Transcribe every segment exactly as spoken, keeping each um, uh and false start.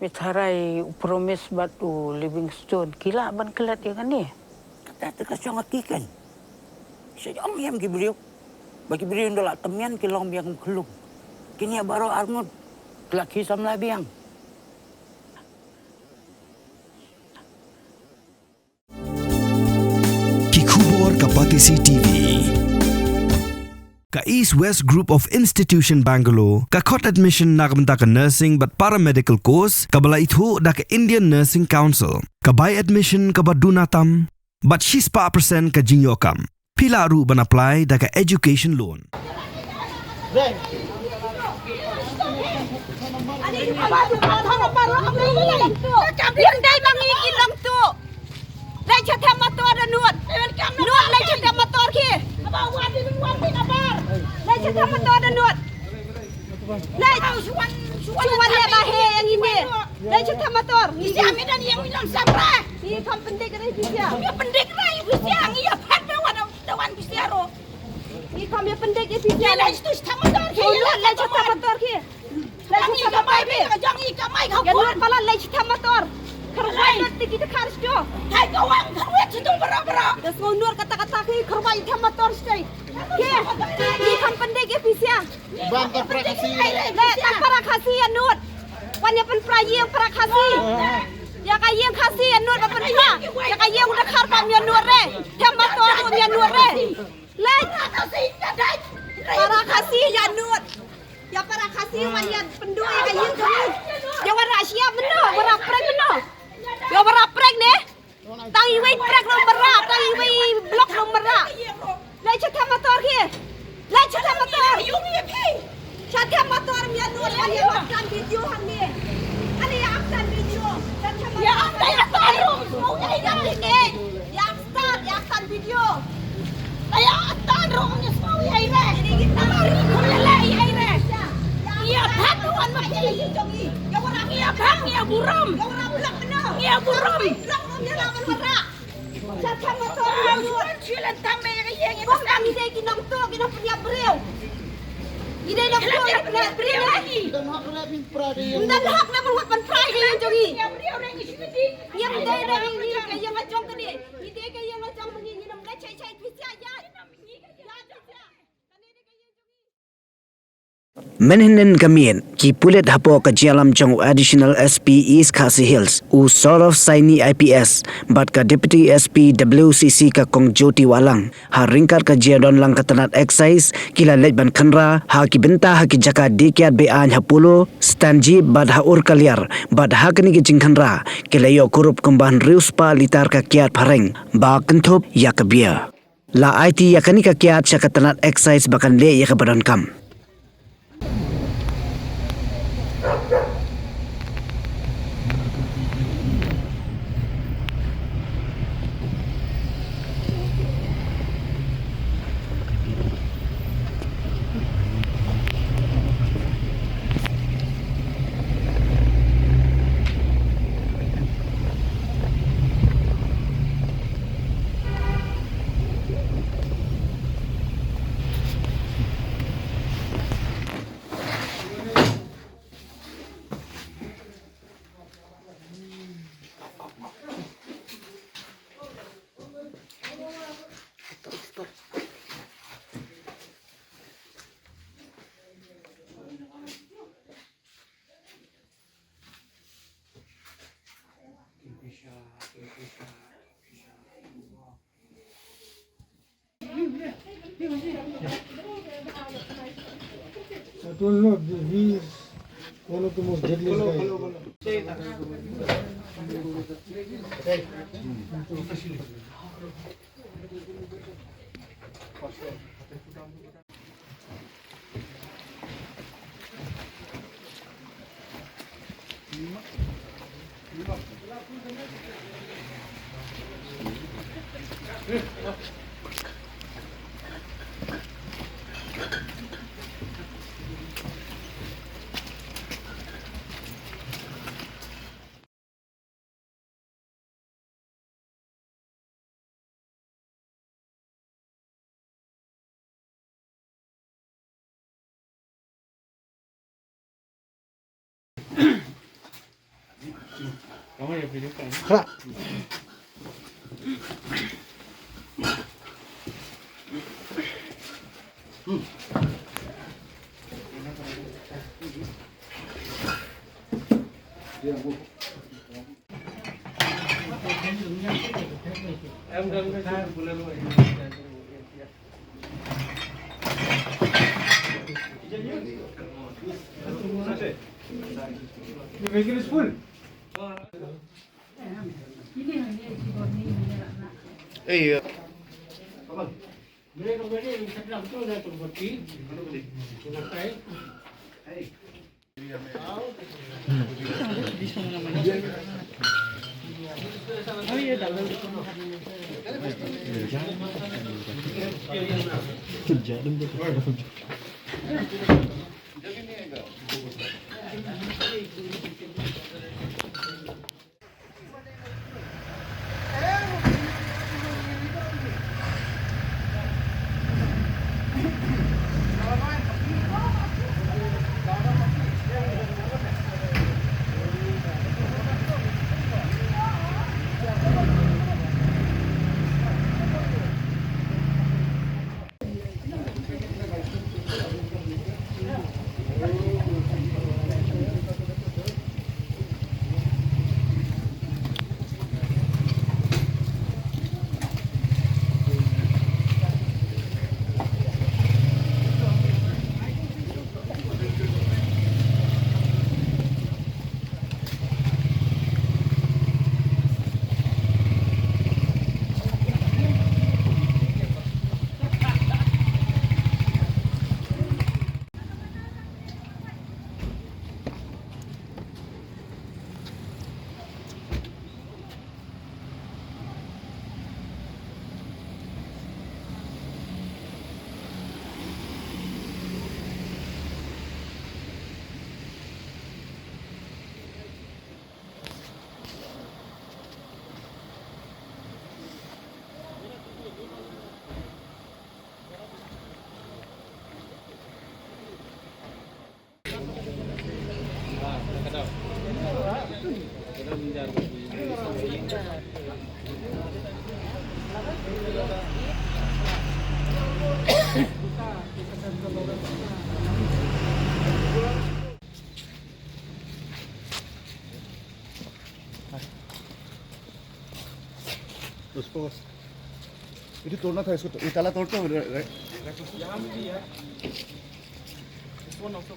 Phi tharai u Promise bad u Livingstone ki lah ban klet ïa kane? Kata te ka shong ha ki kan. Sha jong ïam ki briew. Ba ki briew ynda la tymmen ki long biang kum khlung. Kine baroh arngut ki la ki samla biang. Ki khubor ka Batesi T V. Ka East West Group of Institution Bangalore ka khot admission na ka bynta ka nursing bad paramedical course kaba la ithuh da ka Indian Nursing Council. Ka bai admission kaba duna tam bad shispah percent ka jingïoh kam. Phi lah ruh ban apply da ka education loan. Leit sha them motor da nud. Nud, leit sha them motor ki. Leit sha them motor da nud. Leit. Shu wan leh ba heh ïa ngi ne. Leit sha them motor. Ngi ïa mi dan ïa mi dan samra. Ngi kham pyndik ïa phi sha. Ngi pyndik ïa phi sha. Ngi ïa phet ba wan da wan phi sha ruh. Ngi kham ïa pyndik ïa phi sha. Leit sha them motor ki. Shu nud, leit sha them motor ki. Leit sha them motor ki. Jong ngi kamai ka wan. Palat leit sha them motor. Kyrwai nud tiki te khar sha. Hai ka wan kyrwai sha tung bara bara. Da sngew nud kata kata ki kyrwai them motor sha. Ki. Ngi kham pyndik ïa phi sha. Ban ta para Khasi. Le ta para Khasi ïa nud. Wan ïa pynpra ïing para Khasi. Ïa ka ïing Khasi ïa nud ba pynpra. Ïa ka ïing u dkhar ba ym ïa nud re. Them motor ym ïa nud re. Leit. Para Khasi ïa nud. Ïa para Khasi wan ïa pynduh ïa ka ïing jong ngi. Ïa wanrah shyiap mynno, wanrah prek mynno. Ïa wanrah prek ne. Tang iwei prek ruh ym wanrah, tang iwei blok ruh ym wanrah. Leit sha them motor ki. Leit sha them motor. Sha them motor ym ïa nud, ïa ïa aktan video hangne. Ani ïa aktan video. Sha them motor. Ïa aktan, ïa aktan ruh. Ïa aktan, ïa aktan video. Ïa aktan ruh ym ïa sngewbha ïa ire. Ini kita mari kum lele ïa ire. Ïa phat wan ma ki. Ïa phat ïa burom. Ïa burom. Sha them motor. Kum ka ngi dei ki nongtuh, ki nongpynïap briew. Ngi dei nongtuh, ngi pynïap briew. Ym don hok leh ban wad ban pynpra ïa ka ïing jong ngi. Ngim dei da ngi, ngi ka ïing la jong kane. Ngi dei ka ïing la jong ngi, ngin ym leit shai shai pisa ïa. Mynhynnin ka miet, ki pulit hapoh ka jingïalam jong u Additional S P East Khasi Hills, u Saurav Saini I P S, bad ka Deputy S P W C C ka Kong Jyoti Wahlang, ha ryngkat ka jingdon lang ka tnat Excise, ki la leit ban khynra ha ki bynta ha ki jaka die kiad be-aiñ ha Polo, Stanjip bad ha Urkaliar, bad ha kane ka jingkhynra ki la ïoh kurup kumba hynriew spah litar ka kiad phareng ba kynthup ïa ka beer. La aiti ïa kane ka kiad sha ka tnat Excise ba kan leh ïa kaba donkam. I don't know, he is one of the most deadliest guys. Khra. Ei, उसको इधर तोड़ना था, इसको तो, ये ताला तोड़ तो र-, र-, यहाँ भी है। This one also.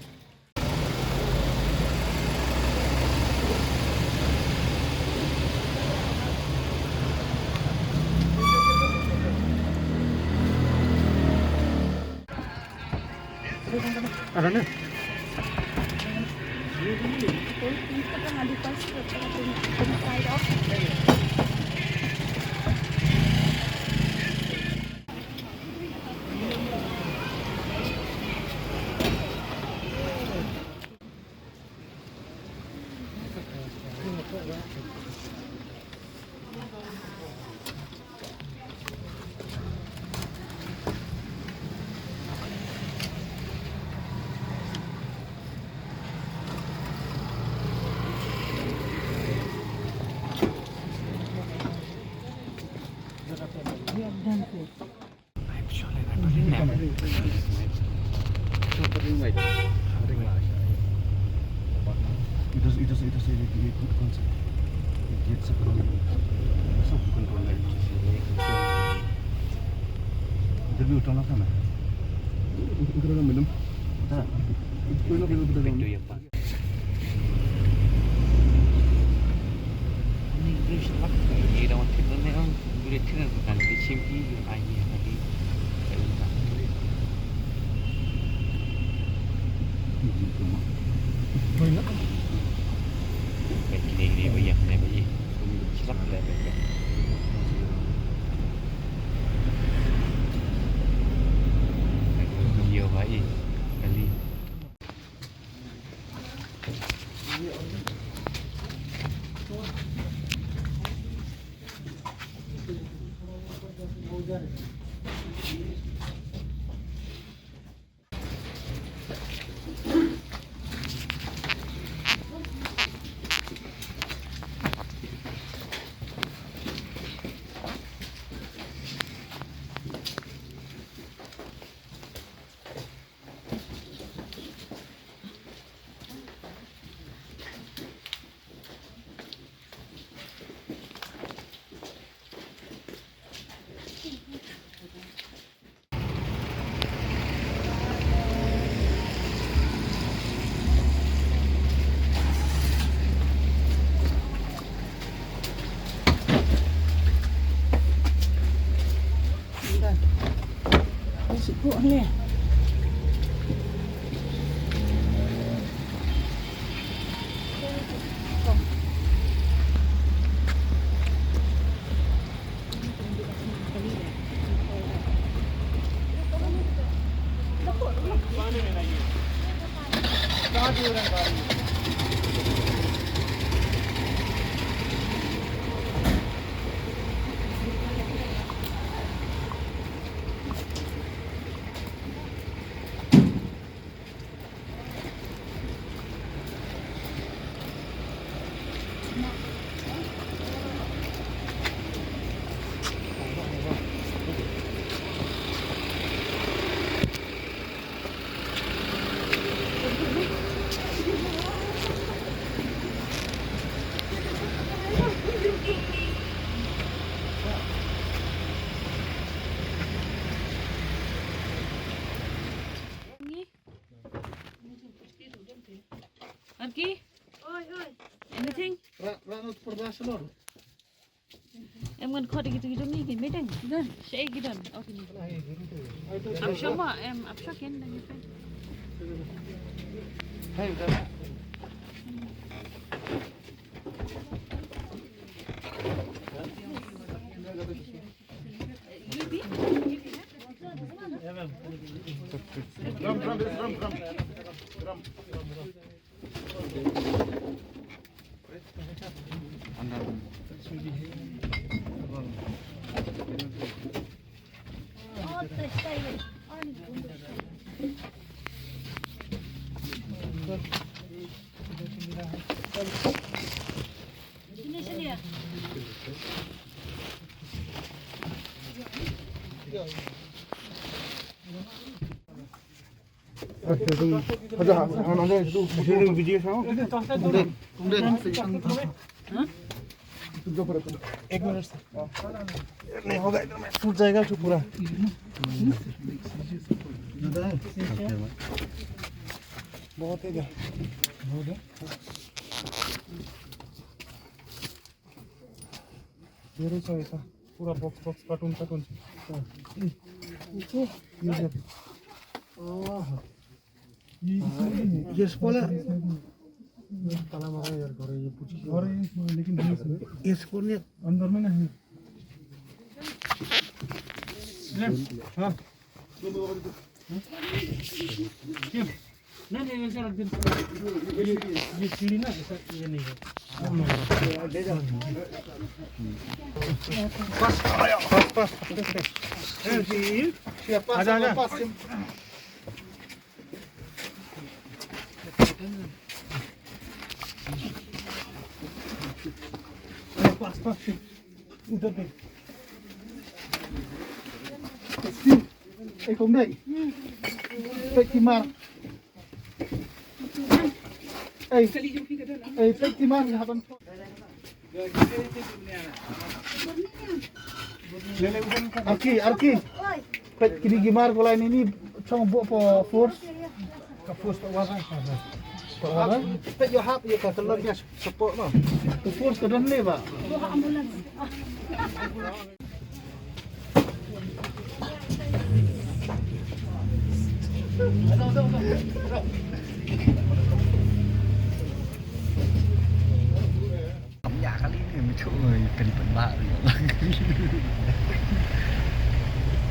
इधर से, इधर से, इधर से, ये, ये कौन सा? ये गेट से कौन सा? सब कंट्रोल है। इधर भी उठाना था ना। इधर ना मैडम। हाँ। कोई ना कोई उधर ना। Arki? Oi, oi. Anything? Ra, ra, no, por la salon. Em ngan khot gitu gitu ni ki medang. Don. Shay ki don. Okay ni. Am shama em ap shaken lagi pe. Hey, dah. Ram, ram, ram, ram. Ram. एक मिनट सर। नहीं होगा, इधर में टूट जाएगा जो पूरा। बहुत है इधर। बहुत है। ये रही सर, ऐसा पूरा बॉक्स, बॉक्स, कार्टून, कार्टून। ये देख। आह। ये इसमें नहीं है। ये स्पॉइलर। ये काला मारा यार, घर ये पूछ के। और ये इसमें, लेकिन ये इसमें। ये स्पॉइलर। अंदर में नहीं। लेफ्ट। हाँ। ये। नहीं, नहीं, वैसे रख दे। ये, ये सीढ़ी ना, ऐसा ये नहीं है। बस, बस, बस। ए, जी। आजा, आजा। बस, बस। Udah deh. Peit, eh, kong dei. Peit ki mar. Eh, eh, peit ki mar, ya, ban. Arki, Arki. Peit kine ki mar, ko lai ni ni chong bo po force. Ka force ta wara. Ta wara? Peit ïa hap ïa ka, ka lon ïa support ma. Ka force ka don ne ba. Nya kali ni, mencu ngai kali pun ba.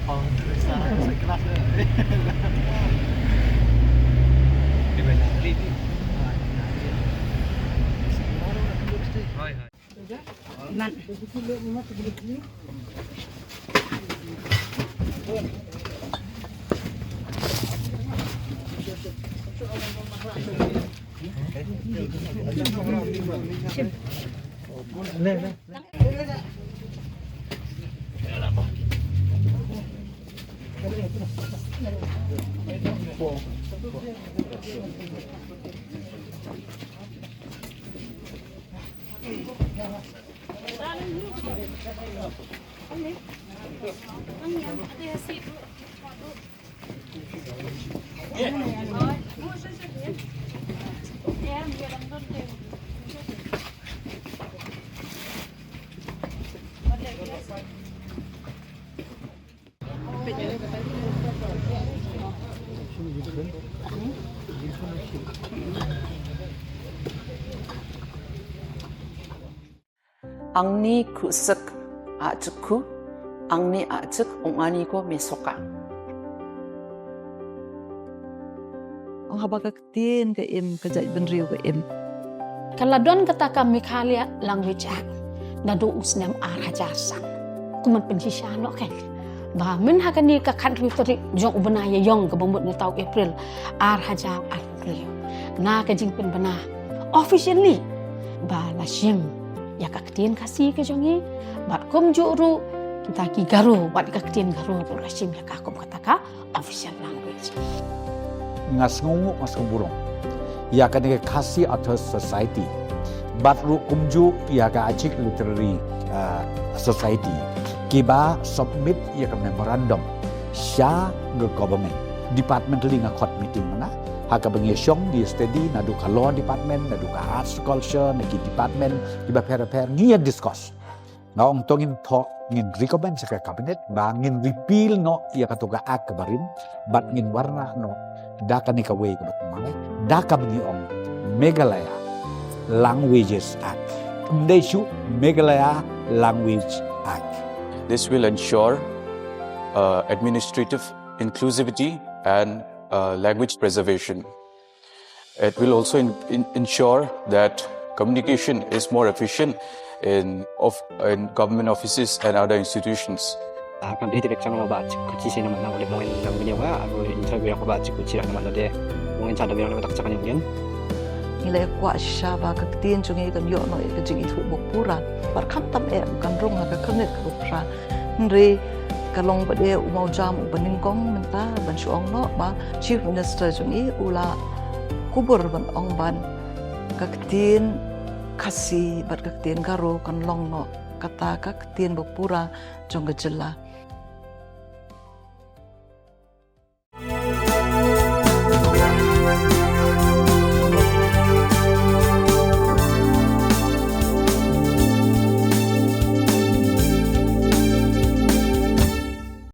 Oh, sa sa kelas. Di mana kali ni? Hai, hai. Angni khuh sek a chuk khuh, angni a chuk ong ani ko me soka. Ong haba ka ktien ka im, ka jaitbynriew ka im. Ka la don kata ka Meghalaya Language Act naduh u snem ar hajar san. Kumno pynshisha noh ka. Ba myn ha kane ka khathynriew tarik jong u bnai Ïaïong kaba mut mynta u April ar hajar arphew. Na ka jingpynbna officially ba la shim ïa ka ktien Khasi ka jong ngi, bad kumjuh ruh kita ki Garo, bad ka ktien Garo ruh la shim ïa ka kum kata ka official language. Nga sngewnguh, nga sngewburom ïa kane ka Khasi Authors Society, bad ruh kumjuh ïa ka Achik Literary, uh, Society, kiba submit ïa ka memorandum sha ka government. Departmentally nga khot meeting mynta, ha kaba ngi shong, ngi study, naduh ka law department, naduh ka arts culture, na ki department kiba pher pher, ngi ïa discuss. Nga ong to ngin thoh, ngin recommend sha ka cabinet ba ngin repeal noh ïa kato ka act kaba rim, bad ngin wanrah noh da kane kawei kaba thymmai, da kaba ngi ong Meghalaya Languages Act. Ym dei shuh, Meghalaya Language Act. This will ensure, uh, administrative inclusivity and, uh, language preservation. It will also in-, in-, ensure that communication is more efficient in of-, in government offices and other institutions. Ah, kan dei direct chang ba chi ku chi sina mana oleh mungkin nang bini wa aku interview aku ba chi ku chi nak mana de mungkin chada biang nak tak chang yang. Ngi la kwah shisha ba ka ktien jong ngi kan ïoh noh ïa ka jingithuh bapura. Bad khamtam eh kan rung ha ka khyrnit ka bapura. Hynrei ka long ba dei u mawjam uba nyngkong mynta ban shu ong noh ba Chief Minister jong ngi u la kubur ban ong ba ka ktien Khasi bad ka ktien Garo kan long noh kata ka ktien bapura jong ka jylla.